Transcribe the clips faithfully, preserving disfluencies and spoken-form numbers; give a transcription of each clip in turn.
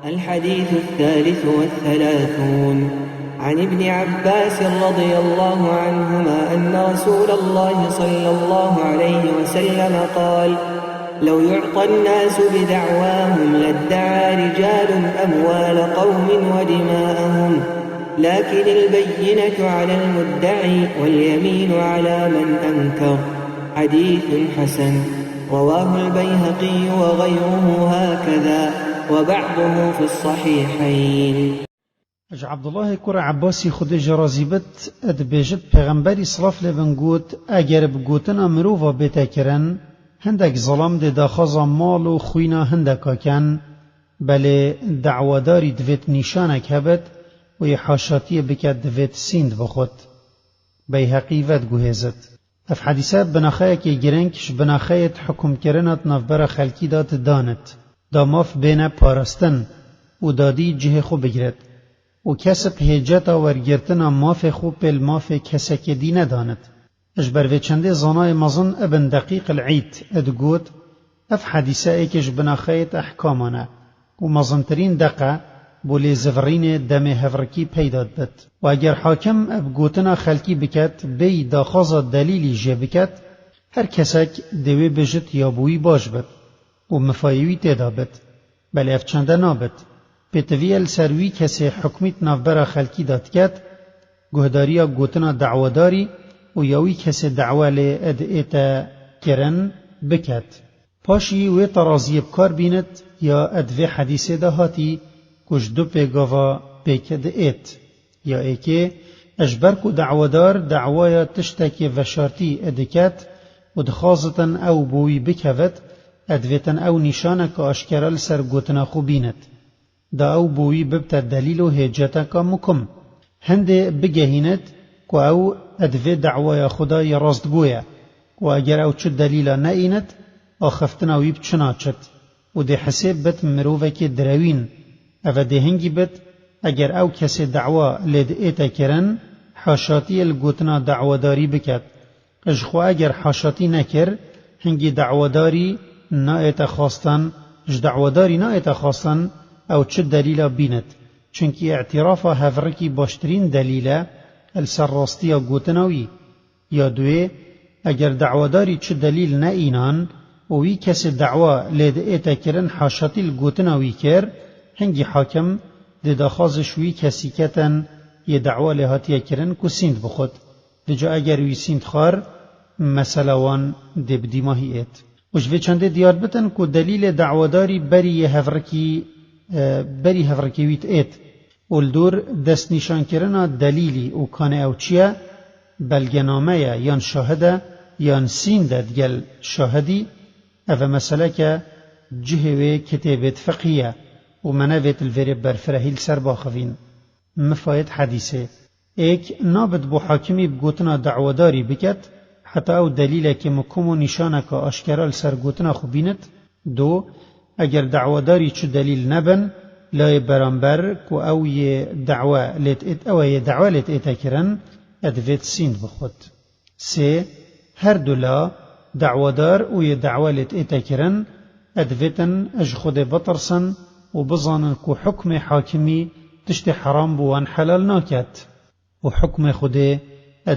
الحديث الثالث والثلاثون. عن ابن عباس رضي الله عنهما أن رسول الله صلى الله عليه وسلم قال: لو يعطى الناس بدعواهم لادعى رجال أموال قوم ودماءهم، لكن البينة على المدعي واليمين على من أنكر. حديث حسن. رواه البيهقي وغيره هكذا، وبعضه في الصحيحين. Ji Abdullahê kurê Ebbasî Xwedê jê razî bit, dibêjit, Pêxemberî, silaf lê bin, got, eger bi gotina mirova bête kirin, hindek zilam dê daxwaza mal û xwîna hindeka ken, belê dawadarî divêt nîşanek hebit û yê haşatiyê biket divêt sînd bixwit. Beyheqî vediguhêzit. Ev hedîse binaxeyekê girîng ji binaxeyêt hukimkirina di navbera xelkî de didanit, da maf bêne parastin û dadî cihê xwe bigiret û kesib hêceta wergirtina mafê xwe pêl mafê kesekê dî nedanit. Ji ber vê çendê zanayê mezin Ibn Deqîq el-Îd digot, ev hedîse êkê ji binaxeyêt ehkaman e û mezintirîn deq e bo lêzivirînê demê hevrikî peyda dibit. Û eger hakim bi gotina xelkî biket, bêyî daxwaza delîlî jê biket, her kesek dê wê bijit ya bo wî baş bit û mifayê wî tê de bit. Belê ev çende nabit. Pêtivî ye li ser wî kesê hukmî di navbera xelkî de diket, guhdariya gotina dawadarî û ya wî kesê dawa lê diête kirin biket. Paşî wê teraziyê bi kar bînit ya di vê hedîsê de hatî ku ji du pêgava pêk diêt. Ya êkê, ji ber ku dawedar dawaya tiştekê veşartî diket û dixwazitin ew bo wî bikevit, divêtin ew nîşaneke aşkera li ser gotina xwe bînit. Da ew bo wî bibte delîl û hêceteka mukim. Hindê bigehînit ku ew di vê dawaya xwe de yê rastgo ye û eger ew çi delîla neyînit, axiftina wî bi çi naçit û dê hisêb bit mirovekê direwîn. Eve dê hingî bit, eger ew kesê dawa lê diête kirin, haşatiyê li gotina dawadarî biket. Ji xwe eger haşatî nekir, hingî dawadarî naête xwestin, ji dawadarî naête xwestin ew çi delîla bînit, çunkî îtîrafa hevrikî baştirîn delîl e li ser rastiya gotina wî. Ya duê, eger dawadarî çi delîl neînan û wî kesê dawa lê diête kirin haşatî li gotina wî kir, hingî hakim dê daxwazê ji wî kesîketin yê dawa lê hatiye kirin ku sînd bixwit. Dica eger wî sînd xwar, mesela wan dê bi dîmahî êt. Û ji vê çendê diyar bitin ku delîlê dawadarî berî yê hevrikî, e, berî hevrikê wî diêt. Û li dor destnîşankirina delîlî û kanê ew çi ye, belgename ye yan şahid e yan sînd e digel şahidî, ev e meseleke cihê wê kitêbêt fiqhî ye û me nevêt li vêrê berfirehî li ser baxivîn. Mifayêt hedîsê. Êk nabit bo hakimî bi gotina dawadarî biket, heta ew delîlekê mukim û nîşaneke aşkera li ser gotina xwe bînit. Do, eger dawadarî çi delîl nebin, layê beramber ku ew yê dawa lê diêt, ew e yê dawa lê diête kirin, e divêt sînd bixwit. Sê, her du la, dawadar û yê dawa lê diête kirin, e divêtin ji Xwedê bitirsin û bizanin ku hukmê hakimî tiştê heram bo wan helal naket û hukmê Xwedê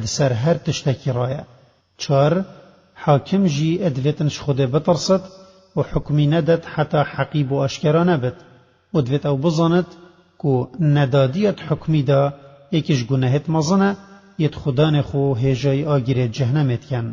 di ser her tiştekî re ye. Çar, hakim jî divêtin ji Xwedê bitirsit û hukmî nedet heta heqî bo aşkera nebit û divêt ew bizanit ku nedadiya di hukmî de êkî ji gunehêt mezin e, yê di xudanê xwe hêjayî agirê cehnemê dikin.